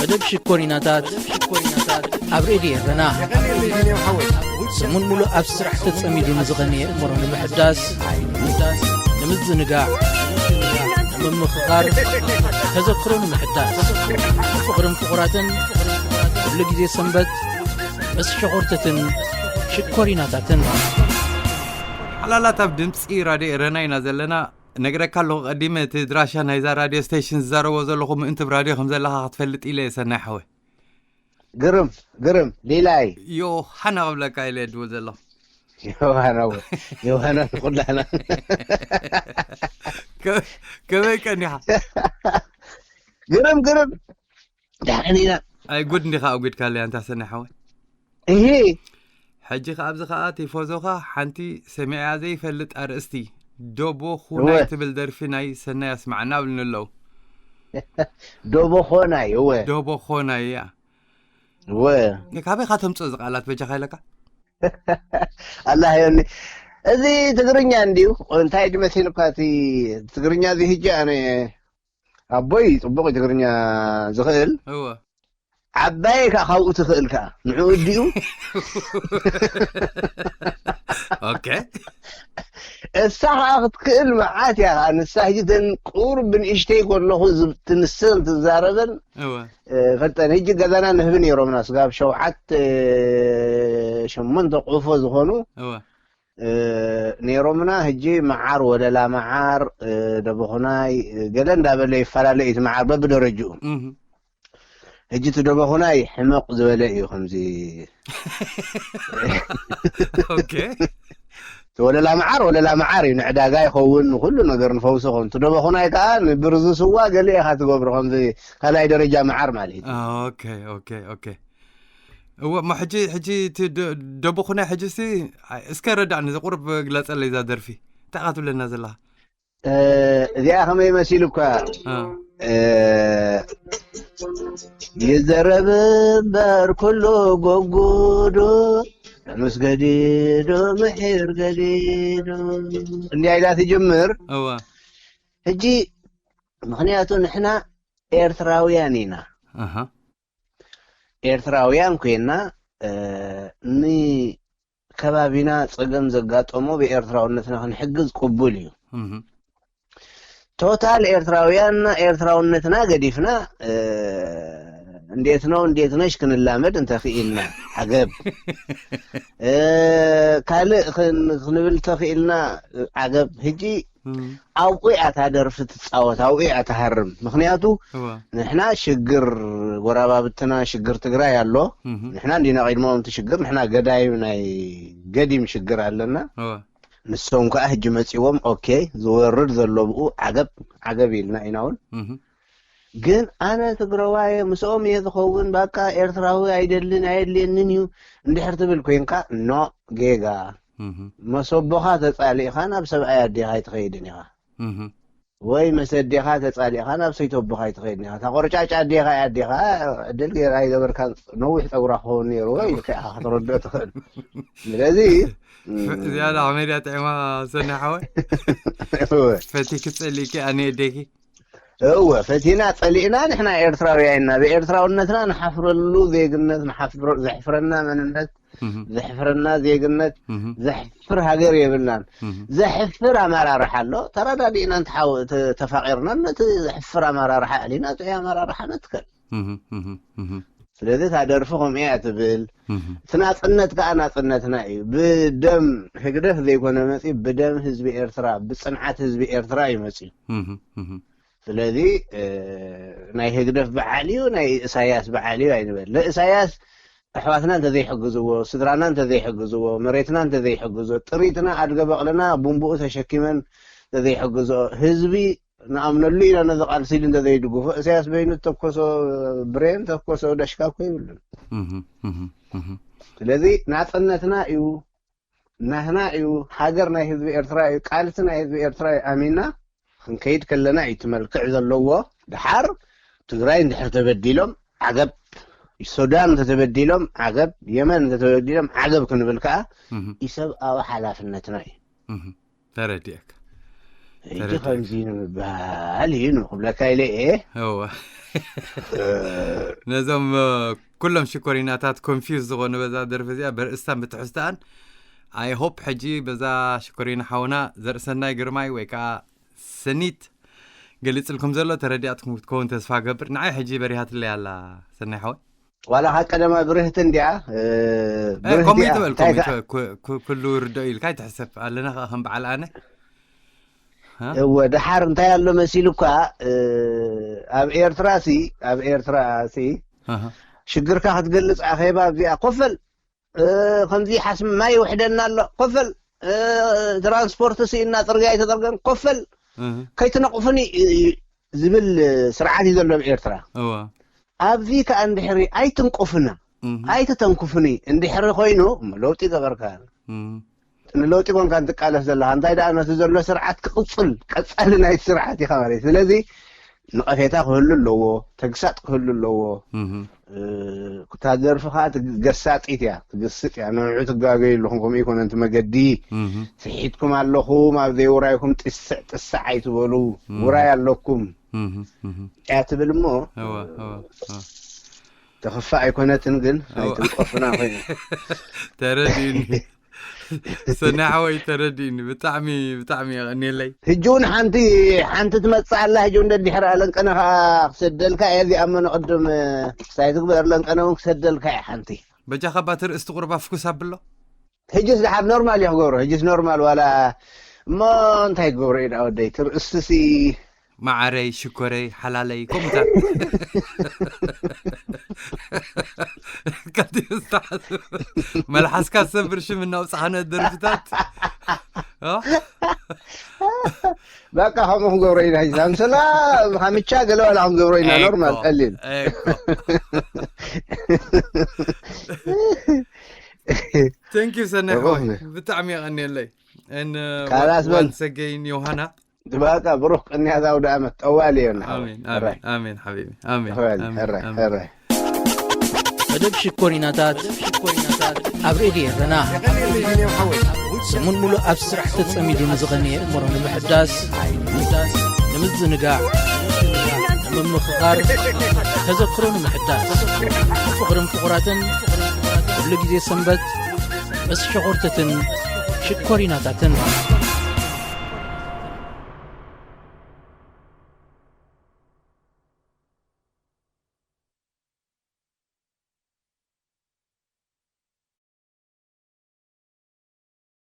መደብ ሽኮሪናታት ኣብ ሬድዮ ኤረና። ሰሙን ሙሉእ ኣብ ስራሕ ተጸሚዱ ንዝቐነየ እምሮ ንምሕዳስ፣ ንምዝንጋዕ፣ ንምምኽኻር፣ ተዘክሮ ንምሕዳስ፣ ፍቕርን ፍቑራትን፣ ኩሉ ግዜ ሰንበት ምስ ሸኾርተትን ሽኮሪናታትን። ሓላላት ኣብ ድምጺ ራድዮ ኤረና ኢና ዘለና። ነግረካ ኣለኹ ቀዲመ፣ እቲ ድራሻ ናይዛ ራድዮ ስቴሽን ዝዛረቦ ዘለኹ ምእንቲ ብ ራድዮ ከም ዘለኻ ክትፈልጥ ኢለ እየ፣ ሰናይ ሓወይ። ግርም፣ ግርም፣ ሊላይ። ዮሃና ክብለካ ኢለ እየ ድውል ዘለኹ። ዮሃና፣ ዮሃና ንኹላና። ከ-፣ ከመይ ቀኒኻ? ግርም፣ ግርም። ደሓን ኢና። ኣይ ጉድ እንዲኻ ኣጉድካለይ ኣንታ ሰናይ ሓወይ። እሂ። ሕጂ ከኣ ኣብዚ ከኣ ቲፎዞኻ ሓንቲ ሰሚዐያ ዘይፈልጥ ኣርእስቲ፣ ዶቦ እወ። ኹናይ ትብል ደርፊ ናይ ሰናይ ኣስማዓና ኣብልኒ ኣለዉ። ዶቦ ኾናይ፣ እወ። ዶቦ ኾናይ እያ። እወ። ካበይ ኢኻ ተምጽኦ እዚ ቃላት በጃኻ ኢለካ? ኣላህ ዮኒ። እዚ ትግርኛ እንድዩ። እንታይ ድዩ መሲልካ እቲ ትግርኛ እዚ ሕጂ ኣነ ኣቦይ ጽቡቕ እዩ ትግርኛ ዝኽእል። እወ። ዓባየይ ከኣ ካብኡ ትኽእል ከኣ። ንዕኡ ድዩ? ኦኬ። እሳ ከኣ ክትክእል መዓት እያ ከኣ። ንሳ ሕጂ ተን ቁሩብ ብንእሽተይ ከለኹ ዝብ-፣ ትንስን ትዛረበን፣ እወ። እ፣ ፈልጠን። ሕጂ ገዛና ንህቢ ነይሮምና። ስጋብ ሸውዓተ፣ ሸሞንተ ቆፎ ዝኾኑ እወ። እ፣ ነይሮምና። ሕጂ መዓር፣ ወለላ መዓር፣ እ፣ ደበኹናይ፣ እ፣ ገለ እንዳበለ ይፈላለ እዩ እቲ መዓር በብደረጅኡ። እህ። ሕጂ እቲ ደበኹናይ ሕመቕ ዝበለ እዩ ከምዚ። ኦኬ። እቲ ወለላ መዓር፣ ወለላ መዓር እዩ። ንዕዳጋ ይኸውን፣ ንኹሉ ነገር ንፈውሲ ይኸውን። እቲ ደበኹናይ ከኣ ንብርዚ ስዋ ገለ ኢኻ ትገብሮ፣ ከምዚ ካልኣይ ደረጃ መዓር ማለት እዩ። ኦኬ፣ ኦኬ፣ ኦኬ። እወ፣ እሞ ሕጂ፣ ሕጂ እቲ ደ-፣ ደበኹናይ ሕጂ እስቲ፣ ኣይ፣ እስከ ረዳእኒ፣ እዚ ቁሩብ ግለጸለይ እዛ ደርፊ። እንታይ ኢኻ ትብለና ዘለኻ? እ፣ እዚኣ ከመይ መሲሉካ? እ። እ፣ ይዘረብ እምበር ኩሉ ጎጉዱ፣ ምስ ገዲዱ ምሒር ገዲዱ። እንዲያ ኢላ ትጅምር። እወ። ሕጂ፣ ምኽንያቱ ንሕና ኤርትራውያን ኢና። ኣሃ። ኤርትራውያን ኮይና፣ እ፣ ንከባቢና ጸገም ዘጋጠሞ ብኤርትራውነትና ክንሕግዝ ቅቡል እዩ። እህ። ቶታል ኤርትራውያንና ኤርትራውነትና ገዲፍና፣ እ፣ እንዴት ነው እንዴት ነሽ ክንላመድ እንተኽኢልና ዓገብ። እ፣ ካልእ ክን-፣ ክንብል እንተኽኢልና ዓገብ። ሕጂ እም። ኣብኡ እያ እታ ደርፊ ትጻወት፣ ኣብኡ እያ ትሃርም። ምኽንያቱ እወ። ንሕና ሽግር ጎረባብትና፣ ሽግር ትግራይ ኣሎ። እህ። ንሕና እንዲና ቐድሞም እቲ ሽግር፣ ንሕና ገዳይም ናይ ገዲም ሽግር ኣለና። እወ። ንሶም ከኣ ሕጂ መጺዎም፣ ኦኬ፣ ዝወርድ ዘሎ ብኡ ዓገብ፣ ዓገብ ኢልና ኢና እውን። እህ። ግን ኣነ ትግረዋየ፣ ምስኦም እየ ዝኸውን፣ በቃ ኤርትራዊ ኣይደልን፣ ኣየድልየንን እዩ እንድሕር ትብል ኮይንካ፣ ኖ፣ ጌጋ። እህ። መሰቦኻ ተጻሊእኻ ናብ ሰብኣይ ኣዴኻ ኣይትኸይድን ኢኻ። እህ። ወይ መሰዴኻ ተጻሊእኻ ናብ ሰይተቦኻ ኣይትኸይድን ኢኻ። እታ ቆርጫጭ ኣዴኻ እያ ኣዴኻ፣ ዕድል ገይራ ኣይገበርካን፣ ነዊሕ ጸጉራ ክኸውን ነይርዎ ኢልካ ኢኻ ከተረድኦ ትኽእል። ስለዚ፣ ዝያዳ ከመይ ድያ ጥዕማ ሰናይ ሓወይ? እወ። ፈቲኪ ጸሊእኪ ኣነ ኣዴኪ? እወ፣ ፈቲና ጸሊእና ንሕና ኤርትራውያን ኢና። ብኤርትራውነትና ንሓፍረሉ ዜግነት፣ ንሓፍረ-፣ ዘሕፍረና መንነት፣ እህ። ዘሕፍረና ዜግነት፣ እህ። ዘሕፍር ሃገር የብልናን። እህ። ዘሕፍር ኣመራርሓ ኣሎ። ተረዳዲእና እንተሓው-፣ ተ-፣ ተፋቒርና ነቲ ዘሕፍር ኣመራርሓ ኣዕሊና ጥዑይ ኣመራርሓ ነትከል። እህ፣ እህ፣ እህ። ስለዚ እታ ደርፊ ከምኡ እያ ትብል። እህ። እቲ ናጽነት ከኣ ናጽነትና እዩ። ብደም ህግደፍ ዘይኮነ መጺኡ፣ ብደም ህዝቢ ኤርትራ፣ ብጽንዓት ህዝቢ ኤርትራ እዩ መጺኡ። እህ፣ እህ። ስለዚ፣ እ፣ ናይ ህግደፍ በዓል እዩ፣ ናይ ኢሳያስ በዓል እዩ ኣይንበል። ንኢሳያስ ኣሕዋትና እንተዘይሕግዝዎ፣ ስድራና እንተዘይሕግዝዎ፣ መሬትና እንተዘይሕግዞ፣ ጥሪትና ኣድገ በቕልና ቡምብኡ ተሸኪመን እንተዘይሕግዞ፣ ህዝቢ ንኣምነሉ ኢና ነዚ ቃልሲ ኢሉ እንተዘይድግፎ፣ ኢሳያስ በይኑ ተኮሶ ብሬን፣ ተኮሶ ደሽካ እኮ ይብሉን። እህ፣ እህ፣ እህ። ስለዚ ናጽነትና እዩ፣ ናህና እዩ፣ ሃገር ናይ ህዝቢ ኤርትራ እዩ፣ ቃልሲ ናይ ህዝቢ ኤርትራ እዩ ኣሚና ክንከይድ ከለና እዩ እቲ መልክዕ ዘለዎ። ድሓር ትግራይ እንድሕር ተበዲሎም ዓገብ፣ ሱዳን እንተተበዲሎም ዓገብ፣ የመን እንተተበዲሎም ዓገብ ክንብል ከኣ እህ። ኢሰብኣዊ ሓላፍነትና እዩ። እህ። ተረዲኤካ። ሕጂ ከምዚ ንምባል እዩ ንክብለካ ኢለ እየ። እወ። ነዞም ኩሎም ሽኮሪናታት ኮንፊውዝ ዝኾኑ በዛ ደርፊ እዚኣ በርእስታን ብትሕዝተኣን፣ ኣይ ሆፕ ሕጂ በዛ ሽኮሪና ሓውና ዘርእሰናይ ግርማይ ወይ ከዓ ሰኒት ገሊፅልኩም ዘሎ ተረዲኣትኩም ክትከውን ተስፋ ገብር። ንዓይ ሕጂ በሪሃትለይ ኣላ። ሰናይ ሓወይ፣ ዋላ ካብ ቀደማ ብርህቲ እንዲያ። ከምኡ ይትበል። ኩሉ ርዶ ኢልካ ይትሕሰብ ኣለና ከዓ ከም በዓል ኣነ። እወ፣ ደሓር እንታይ ኣሎ መሲሉ እኳ፣ ኣብ ኤርትራ ሲ ኣብ ኤርትራ ሲ ሽግርካ ክትገልፅ ኣኼባ ኣብዚኣ ኮፈል፣ ከምዚ ሓስም ማይ ይውሕደና ኣሎ ኮፈል፣ ትራንስፖርት ስኢና፣ ፅርግያ ኣይተፀርገን ኮፈል፣ ከይትነቕፉኒ ዝብል ስርዓት እዩ ዘሎ ኣብ ኤርትራ። ኣብዚ ከዓ እንድሕሪ ኣይትንቁፍና፣ ኣይትተንኩፍኒ እንድሕሪ ኮይኑ፣ ለውጢ ገበርካ። ንለውጢ ኮንካ እንትቃለስ ዘለካ፣ እንታይ ደኣ ነቲ ዘሎ ስርዓት ክቕፅል፣ ቀፃሊ ናይቲ ስርዓት ኢኻ ማለት እዩ። ስለዚ ነቐፌታ ክህሉ ኣለዎ፣ ተግሳጥ ክህሉ ኣለዎ። እታ ደርፊ ከዓ ገሳጢት እያ፣ ትግስጥ እያ፣ ንዑ ትጋገዩ ኣለኹም። ከምኡ ይኮነ፣ እቲ መገዲ ስሒትኩም ኣለኹም፣ ኣብ ዘይውራይኩም ጥስዕ ጥስዕ ኣይትበሉ። ውራይ ኣለኩም እያ ትብል እሞ፣ ተኽፋእ ኣይኮነትን፣ ግን ኣይትንቆፍና ኮይኑ። ተረዲኒ። ሰናይ ሓወይ፣ ተረዲኒ። ብጣዕሚ ብጣዕሚ የቐንየለይ። ሕጂ እውን ሓንቲ ሓንቲ ትመፅእ ኣላ። ሕጂ እውን ደድሕር ኣለንቀነ ከዓ ክሰደልካ እየ። እዚኣ እሞ ንቕድም ሳይ ትግበር፣ ኣለንቀነ እውን ክሰደልካ እየ ሓንቲ። በጃኻ ባትሪ እስቲ ቁርባ ፍኩስ ኣብሎ። ሕጅስ ደሓር ኖርማል እዩ ክገብሮ። ሕጅስ ኖርማል ዋላ እሞ እንታይ ክገብሮ እዩ ደኣ ወደይ? ትርእስሲ መዓረይ፣ ሽኮረይ፣ ሓላለይ፣ ከምኡታት። ከቲ ዝተሓስብ መልሓስካ ዝሰብር ሽም እናውፃዕነ ደርፍታት። ኦ? በቃ ከምኡ ክንገብሮ ኢና። ሕጂ ሳምሰላ፣ ካምቻ ገለ ዋላ ክንገብሮ ኢና። እኮ፣ ኖርማል፣ ቀሊል። እኮ። Thank you ሰናይ እኮ። ሓወይ፣ ብጣዕሚ የቐንየለይ። And uh, ካላስ በል። Once again ዮሃና። በቃ ብሩክ ቅንያት ኣውደ ዓመት። ጠዋሊ እዮም ንሓወይ። ኣሜን፣ ኣሜን፣ ኣሜን ሓቢቢ። ኣሜን፣ ጠዋሊ፣ ኣሜን፣ ሕራይ፣ ኣሜን። ሕራይ። መደብ ሽኮሪናታት ኣብ ሬድዮ ኤረና። ሰሙን ሙሉእ ኣብ ስራሕ ተጸሚዱ ንዝቐነየ እምሮ ንምሕዳስ፣ ንምዝንጋዕ፣ ንምምኽኻር፣ ተዘክሮ ንምሕዳስ፣ ፍቕርን ፍቑራትን ኩሉ ግዜ ሰንበት ምስ ሸኾርተትን ሽኮሪናታትን።